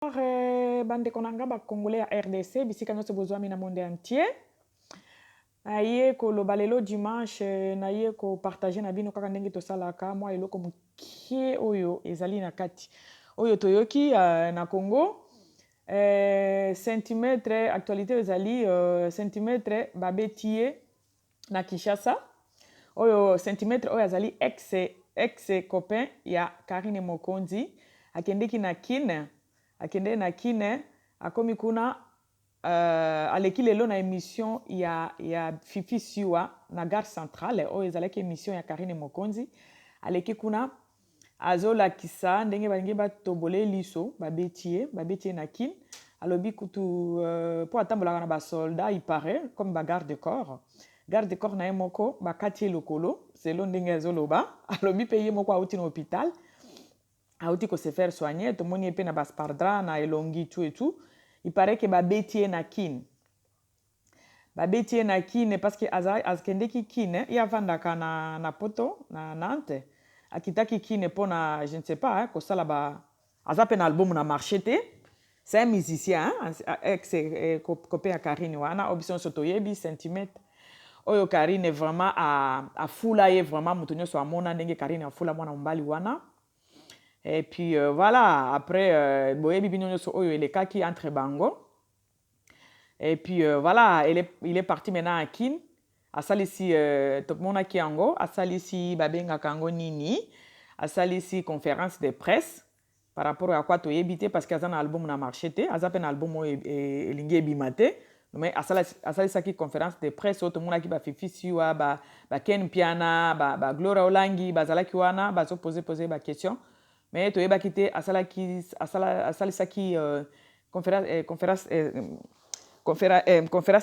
Bandeko na nga ba congolais ya RDC, bisika nyonso bozwami na monde entier, naye koloba lelo dimanche, naye kopartage na bino kaka ndenge tosalaka mwa eloko moke oyo ezali na kati oyo toyoki na Congo. Centimètre, actualité ezali centimètre babeti ye na Kinshasa. Oyo centimètre oyo azali ex copain ya Karine Mokonzi. Akendeki na Kine, akende na Kine, akomi kuna, aleki lelo na émission ya Fifi Siwa na Gare Centrale, oyo ezalaki émission ya Karine Mokonzi. Aleki kuna, azolakisa ndenge balingi batobole liso, babeti ye, babeti ye na Kine. Alobi kutu mpo atambolaka na basoldat, il paraît comme bagarde corps, garde corps na ye moko bakati ye lokolo, selo ndenge azoloba. Alobi mpe ye moko auti na hôpital, auti kose faire soigner. Tomoni ye mpe na basparadrap na elongi, tout et tout. Il paraît ke babeti ye na Kine, babeti ye na Kine parce que akendeki Kine. Ye avandaka na Poto, na Nantes. Akitaki Kine mpona, je ne sais pas, hein, kosala ba aza mpe na album na marché te. C'est un musicien, hein, ex copain ya Karine wana oyo biso nyonso toyebi, centimètre oyo Karine vraiment afula ye vraiment. Moto nyonso amona ndenge Karine afula mwana mobali wana. Et puis voilà, après boyebi bino nyonso oyo elekaki entre bango. Et puis voilà, il est parti maintenant à Kin. Asalisi tomonaki yango, asalisi, babengaka yango nini, asalisi conférence de presse par rapport ya kwa toyebi te, parce que aza na album na marché te, aza mpe na album oyo elingi ebima te. Mais asalisaki conférence de presse oyo tomonaki baFifi Siwa, baKen Mpiana, baGloria Olangi bazalaki wana, bazopose pose baquestion. Mais toyebaki te asalaki asalisaki conférence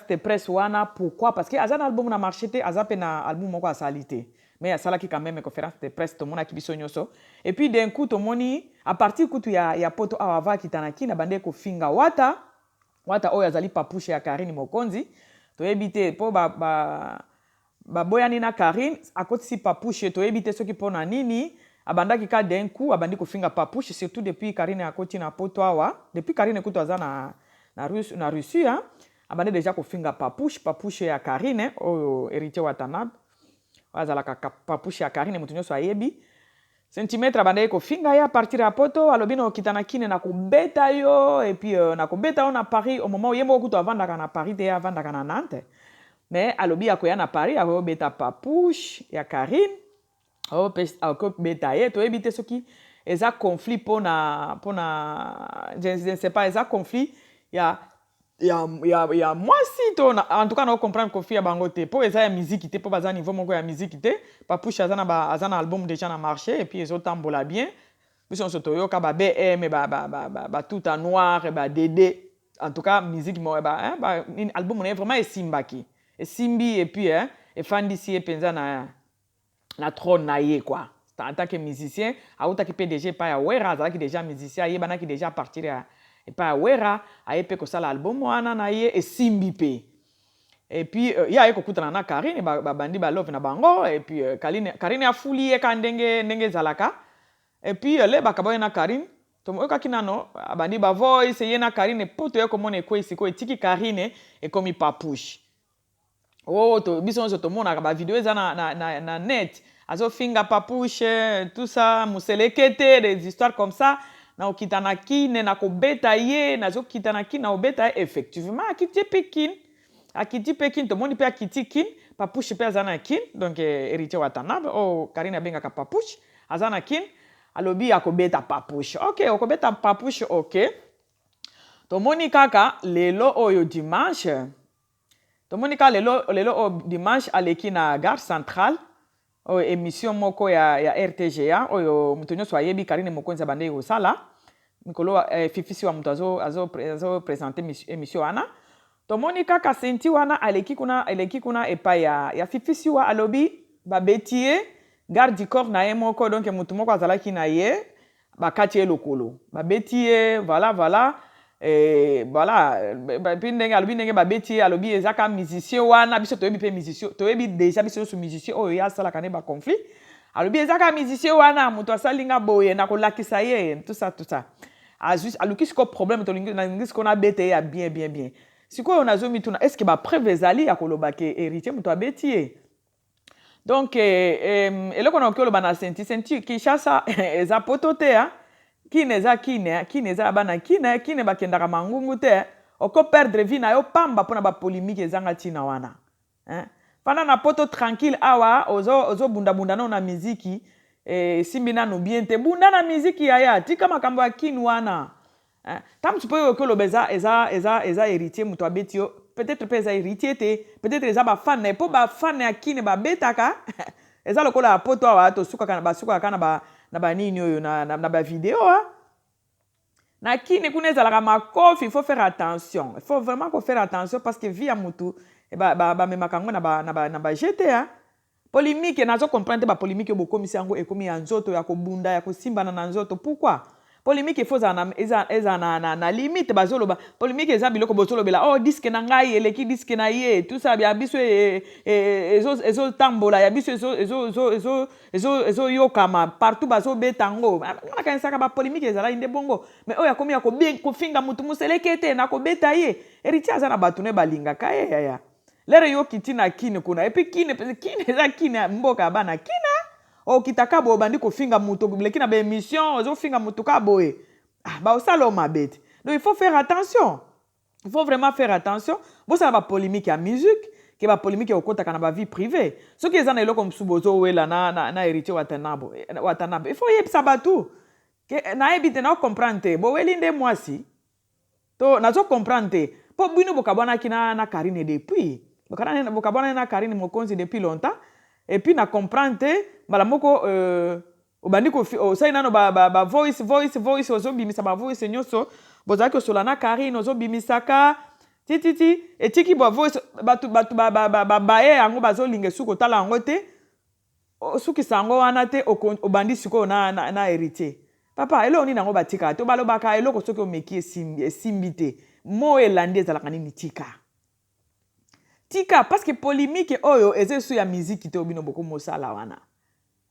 de presse wana pourquoi, parce que aza na album na marché te, aza mpe na album moko asali te. Mais asalaki quand même conférence de presse, tomonaki biso nyonso. Et puis d'un coup tomoni à partir kutu ya Poto awa, ava akita na Kina, bande kofinga Wata. Wata oyo azali papushe ya Karine Mokonzi. Toyebi te mpo baboyani na Karine, akotisi Papushe. Toyebi te soki mpo na nini abandaki ka d'un coup abandi kofinga Papushe, surtout depuis Karine akoti na Poto awa. Depuis Karine kutu aza na Russie, hein, abandi déjà kofinga Papushe, Papushe ya Karine oyo Héritier Watanabe, oyo azalaka Papushe ya Karine, moto nyonso ayebi. Centimètre abandaki kofinga ye à partir ya Poto. Alobi na okita na Kine, na kobeta yo, et puis na kobeta yo na Paris. Au moment ye moko kutu avandaka na Paris te, ye avandaka na Nantes, mais alobi akoya na Paris, akoyobeta Papouche ya Karine, akobeta ye. Toyebi te soki eza conflit mpona, je ne sais pas, eza conflit ya mwasi to en tout cas na comprendre conflit ya bango te, mpo eza ya miziki te, mpo baza niveau moko ya miziki te. Papouche aza na album déjà na marché et puis ezotambola bien. Biso nyonso toyoka ba BM, batuta noir, ba DD. En tout cas musique mo ba, hein, ba, album na ye vraiment esimbaki, esimbi, et puis, hein, efandisi ye mpenza na trône na ye quoi, en tant que musicien. Autaki mpe déjà epai ya Wera, azalaki déjà musicien, ayebanaki déjà à partir ya epai ya Wera. Aye mpe kosala album wana na ye, esimbi mpe. Et puis ye aye kokutana na Karine, babandi balove na bango. Et puis Karine afuli ye ka ndenge ndenge ezalaka. Et puis le bakaboye na Karine, toyokaki nano abandi bavoice ye na Karine mpo toye komona ekwei. Sikoyo etiki Karine, ekomi Papouche. Oh, biso nyonso tomonaka bavideo eza na net, azofinga Papouche, tout ça, moselekete, des histoires comme ça, na okita na Kine, na kobeta ye, nazokita na Kine, na kobeta ye. Effectivement akiti mpe Kine, akiti mpe Kine, tomoni mpe akiti Kine. Papouche mpe aza na Kine. Donc Héritier Watanabe oyo Karine abengaka Papouche aza na Kine, alobi akobeta Papouche. Ok, okobeta Papouche, ok. Tomoni kaka lelo oyo dimanche, tomoni kaka lelo oyo dimanche, aleki na Gare Centrale, oyo émission moko ya RTGA oyo moto nyonso ayebi, Karine Mokonzi abandeki kosala mikolo Fifisi wa moto azoprésente émission wana. Tomoni kaka senti wana aleki kuna, aleki kuna epai ya Fifisi wa, alobi babeti ye, garde du corps na ye moko, donc motu moko azalaki na ye, bakati ye lokolo, babeti ye. Voilà, et voilà, puis ndenge alobi, ndenge babeti ye, alobi eza ka musicien wana. Biso toyebi mpe musicien, toyebi déjà biso nyonso musicien oyo ye asalaka ne baconflit. Alobi eza ka musicien wana moto asali nga boye, na kolakisa ye, tout ça, tout ça. Azwi, aluki sikoyo problème, tolingi, nalingi sikoyo nabeta ye ya bien bien bien. Sikoyo nazomituna, est ce que bapreuve ezali ya koloba ke Héritier moto abeti ye? Donc eloko nakoki oloba na senti senti, Kinshasa eza poto te. Kine eza kine, kine eza ya bana kine. Kine bakendaka mangungu te. Okoperdre vie na yo pamba mpona bapolémique ezanga ntina wana, hein? Fanda na poto tranquille. Awa ozobundabunda nano na miziki, esimbi nano bien te. Bunda na miziki, yaya, tika makambo ya kine wana. Ta mosu mpe oyo okoki oloba eza Héritier moto abeti yo. Peut-être mpe eza Héritier te, peut-être eza bafan na ye, mpo bafan ya kine babetaka. Eza lokola ya poto awa, tosukaka, basukaka na banini oyo na bavideo. Na kini kuna ezalaka makofi. Il faut faire attention, il faut vraiment ko faire attention, parce que vie ya mutu bamemaka yango na baje te. Polémique, nazo comprendre te. Bapolémique oyo bokomisi yango ekomi ya nzoto, ya kobunda, ya kosimbana na nzoto, pourquoi? Polémique efo ezala na limite. Bazoloba polémique eza biloko bozolobela: "Oh, disque na ngai eleki disque na ye, tout ça, ya biso ezotambola, ya biso ezoyokama partout, bazobeta yango." Nga nakanisaka bapolémique ezalaki nde bongo, mais oyo akomi ya kofinga mutu moseleke te, nakobeta ye. Héritier aza na bato ne balingaka ye, yaya. Lere yo okiti na kine kuna, et puis kine, kine eza kine, mboka ya bana kina. Okitaka boye, obandi kofinga moto, leki na baémission, ozofinga motu ka boye. Ah, baosala o mabe te. Donc il faut faire attention, il faut vraiment faire attention. Bosala bapolémique ya musique ke bapolémique okotaka na bavie privée. Soki eza na eloko mosusu bozowela na Héritier Watanabe, il faut oyebisa bato ke nayebi te, naocomprendre te. Boweli nde mwasi to nazocomprendre te, mpo bino bokabwanaki na Karine depuis, bokabwanaki na Karine Mokonzi depuis longtemps. Et puis na comprendre te, mbala moko obandi osali nano ba voice, voice, voice, ozobimisa bavoice nyonso bozalaki kosola na Karine, ozobimisaka tititi, etiki ba voice, bato bato babaye yango, bazolinga esuki kotala yango te. Osukisa yango wana te, obandi sikoyo na Héritier. Papa, eloko nini yango batikaka te? Balobaka eloko soki omeki esimbi te, mo elandi ezalaka nini? Tika, tika, parce que polémique oyo eza esu ya miziki te. Bino bokomosala wana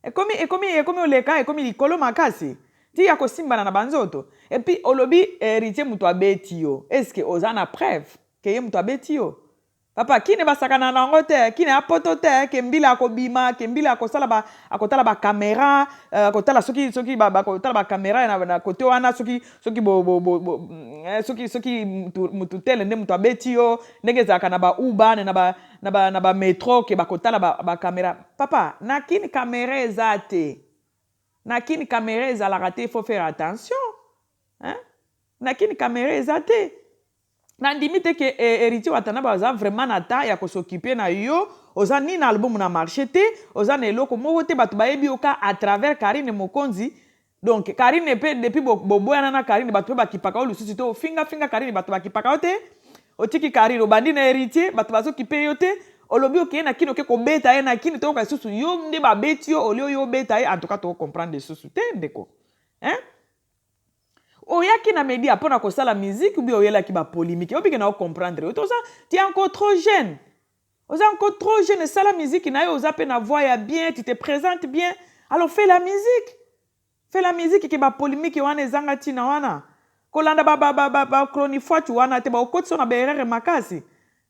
ekomi oleka, ekomi likolo makasi, ti ya kosimbana na banzoto. Et puis olobi Héritier moto abeti yo. Est-ce oza na preuve ke ye moto abeti yo? Papa, kine basakana na yango te. Kine apoto te ke mbila akobima, ke mbila akosala akotala bacaméra, akotala soki bakotala bacaméra na kote wana, soki bo, bo, bo, bo, soki mutu tele nde mutu abeti yo, ndenge ezalaka na baubane, na bamétro, ke bakotala bacaméra. Papa, na kini caméra eza te, na kini caméra ezalaka te. Il faut faire attention, hein? Na kini caméra eza te. Nandimi te ke Héritier Watanabe aza vraiment na temps ya kos'occuper na yo. Oza ni na album na marché te, oza na eloko moko te. Bato bayebi yo ka à travers Karine Mokonzi. Donc Karine mpe, depuis boboyana na Karine, bato mpe bakipaka yo lisusu te. Ofingafinga Karine, bato bakipaka yo te. Otiki Karine, obandi na Héritier, bato bazokipe yo te. Olobi okeye na kini, oke kobeta ye na kini, toyoka lisusu yo nde babeti yo, olie oyo obeta ye. En tout cas tokocomprendre lisusu te, ndeko, hein? Oyaki na media mpona kosala musique ubi oyelaki bapolémique? Obike na ocomprendre yo toza, tu es encore trop jeune, oza encore trop jeune. Esala musique na yo, oza mpe na voix ya bien, tu te présentes bien, alors fais la musique, fais la musique ke bapolémique wana ezanga ntina wana. Kolanda bachronifuati wana te, baokotisa na baerreur makasi,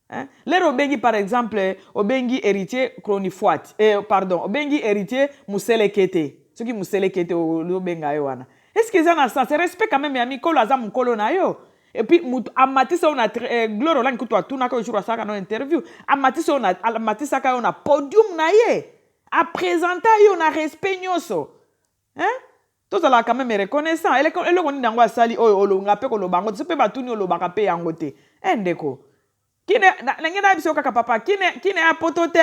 hein? Lero obengi, par exemple, obengi Héritier chronifuati, pardon, obengi Héritier moseleke te. Soki moseleke te obenga ye wana, est ce que eza na sens? Respect quand même ya mikolo, aza mokolo na yo. Et puis mutu amatisa oyo na Gloire Olangi kutu atunaka oyo jour asalaka no interview, amatisa oyo, amatisaka yo na podium na ye, aprésenta yo na respect nyonso, hein? Tozalaka quand même reconnaissant. Eloko nini yango asali oyo olonga mpe koloba yango te? So mpe batuni, olobaka mpe yango te. E ndeko, kine ndenge nayebi so kaka, papa, kine, kine ya poto te.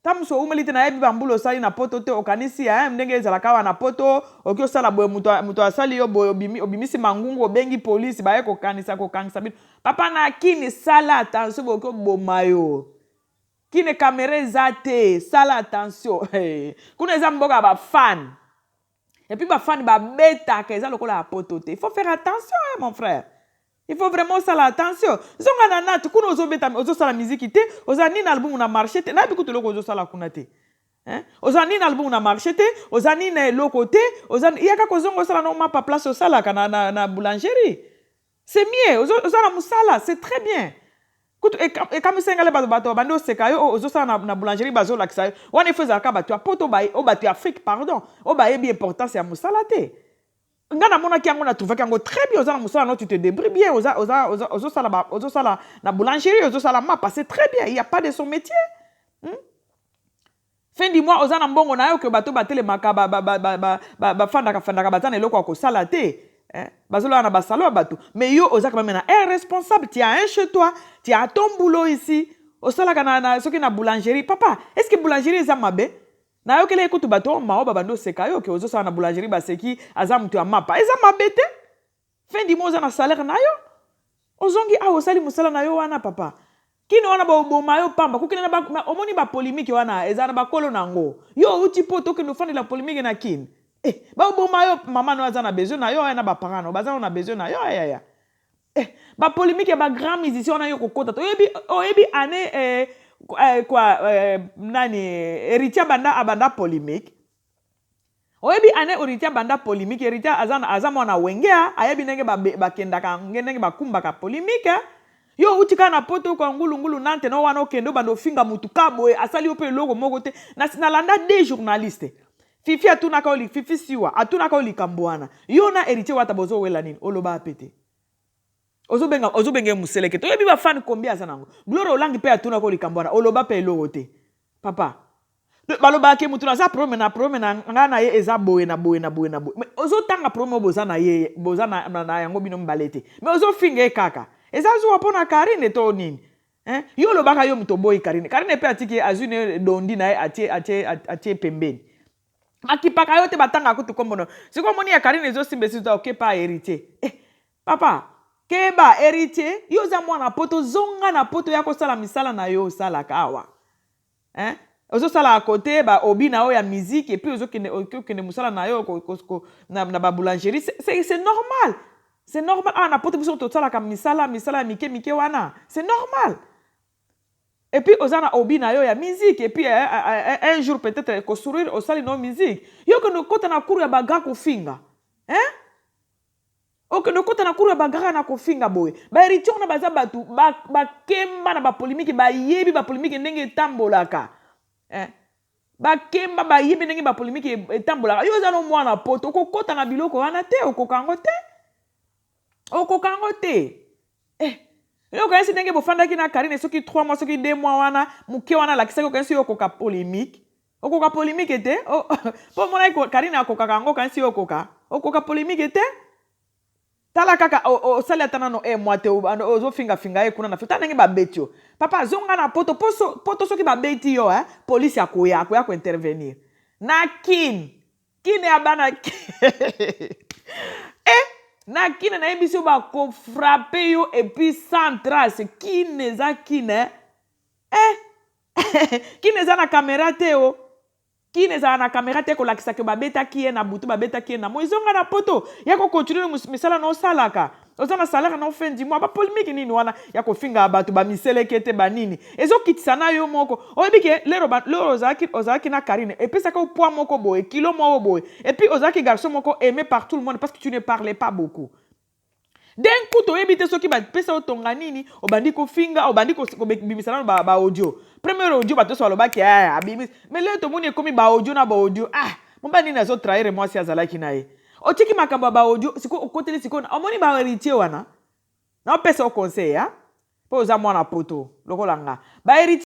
Ta mosu oumeli te, nayebi bambula osali na poto te. Okanisi ya ndenge ezalaka awa na poto, oki osala boye, moto asali yo boye, obimisi mangungu, obengi polisi, baye kokanisa kokangisa bino. Papa, na kini sala attention, bokoki oboma yo. Kine caméra eza te, sala attention. Kuna eza mboka ya bafan, et puis bafani babetaka, eza lokola ya poto te. Il faut faire attention, hein, mon frère, il faut vraiment osala attention. Zonga na nati kuna, ozobeta, ozosala miziki te, oza nini, album na marché te, nayebi kutu eloko ozosala kuna te. Hein? Oza ni na album na marché te, oza ni na eloko te, oza yaka kozonga osala no mapa place osalaka na boulangerie. C'est mieux, oza na mosala, c'est très bien. Kutu ekamwisa ngai bato babandi oseka yo, ozosala na boulangerie, bazolakisa yo wana. Ifo ezalaka bato ya poto, oyo bato ya Afrique, pardon, oyo bayebi importance ya mosala te. Nga namonaki yango, natrouvaki yango très bien. Oza na mosala no, tu te débrouilles bien, ozosala na boulangerie, ozosala mapa, c'est très bien, il y a pas de son métier, Fin du mois oza na mbongo na yo, ke bato batelemaka, bafandaka fandaka, baza na eloko ya kosala te, bazolala na basalo ya bato. Mais yo oza quand même na un responsable, tu as un chez toi, tu as ton boulot ici, osalaka na soki na boulangerie. Papa, est ce que boulangerie eza mabe? Nayokeli ekutu bato oyo mao babandi oseka yo ke ozosala na boulangerie, baseki, aza moto ya mapa. Eza mabe te. Fin du mois oza na salaire na yo, ozongi awa, osali mosala na yo wana. Papa, kini wana boboma yo pamba kokende na omoni bapolémique wana eza na bakolo na yango. Yo outi po tokende ofandela polémique na kini, eh, baboma yo. Mama no aza na besoin na yo aya, na baparent no baza na besoin na yo ayaya. Eh, bapolémique ya bagrand musicien wana, yo kokota te. Oyebi ane quoi, nani, Héritier banda abanda polémique. Oyebi ane Héritier banda polémique? Héritier aza mwana Wenge, ayebi ndenge bakendaka, ndenge bakumbaka polémique. Yo outi kaka na poto okoya ngulungulu nante no wana, okende obanda ofinga mutu ka boye, asali yo mpe eloko moko te. Nalanda deux journaliste, Fifi atunaka yo, Fifi Siwa atunaka yo likambo wana: yo na Héritier Wata bozowela nini? Oloba pe te, ozobenga, ozobenga ye moseleke te. Oyebi bafani kombi aza nango? Gloire Olangi mpe atunaka yo likambo wana, oloba mpe eloko te. Papa, balobaka ke mutu naza problème na problème na ngai na ye eza boye na boye na boye na boye, mais ozotanga problème oyo boza na ye, boza na yango bino mibale te, mais ozofinga ye kaka. Eza zuwa mpo na Karine to nini, hein? Yo olobaka yo moto oboyi Karine. Karine mpe atiki, azwi ne dondi na ye, atie pembeni, bakipaka yo te, batangaka kutu kombo no. Sikoyo omoni ya Karine ezosimba esi, okepa Héritier. Eh, papa, keba. Héritier, yo oza mwana poto, zonga na poto ya kosala misala na yo osalaka awa, hein? Ozosala kote baobi na yo ya musique, et puis ozokende, okende mosala na yo na baboulangerie. C'est normal, c'est normal. Awa na poto biso tosalaka misala ya mike mike wana, c'est normal. Et puis oza na obi na yo ya musique, et puis un jour peut-être kosourire, osali no musique. Yo okende okota na cour ya baga kofinga, hein? Okende okota na cour ya bagaka na kofinga boye. Bahéritier wana baza bato bakemba na bapolémique, bayebi bapolémique ndenge etambolaka, eh? Bakemba, bayebi ndenge bapolémique etambolaka. Yo oza no mwana poto, okokota na biloko wana te, okoka yango te, okoka yango te. Eh, yo okanisi ndenge bofandaki na Karine soki 3 mois, soki 2 mois wana moke wana alakisaki, okanisi yo okoka polémique? Okoka polémique te, mpo omonaki Karine akokaka yango, okanisi yo okoka polémique te. Tala kaka, osali ata nano e mwa te, ozofingafinga ye kuna na tala ndenge babeti yo. Papa, azonga na poto. Poto soki babeti yo, eh, polisi akoya kointervenir. Na kine, kine ya bana, eh, na kine nayebisi yo, bakofrapper yo et puis sans trace. Kine eza kine, eh? Kine eza na caméra te o. Kine ezala na caméra te kolakisaka babetaki ye na butu, babetaki ye na moi. Ezonga na poto ya kocontinuer misala na osalaka, oza na salaire na fin du mois. Bapolémique nini wana ya kofinga bato bamiseleke te, banini ezokitisa na yo moko? Oyebi ke lero ozalaki na Karine, epesaka yo poids moko boye, kilo moko boye, et puis ozalaki garçon moko aimé par tout le monde parce que tu ne parlais pas beaucoup. D'un coup toyebi te soki bapesa yo tonga nini, obandi kofinga, obandi kobimisa nano baaudio. Premier audio, bato nyonso balobaki abimisi, mais lelo tomoni ekomi baaudio na baaudio. Ah, mobali nini azotrahir mwasi azalaki na ye? Otiki makambo ya baaudio, sikoyo okoteli. Sikoyo omoni bahéritier wana, naopesa yo conseil ya mpo oza mwana poto lokola nga, bahéritier.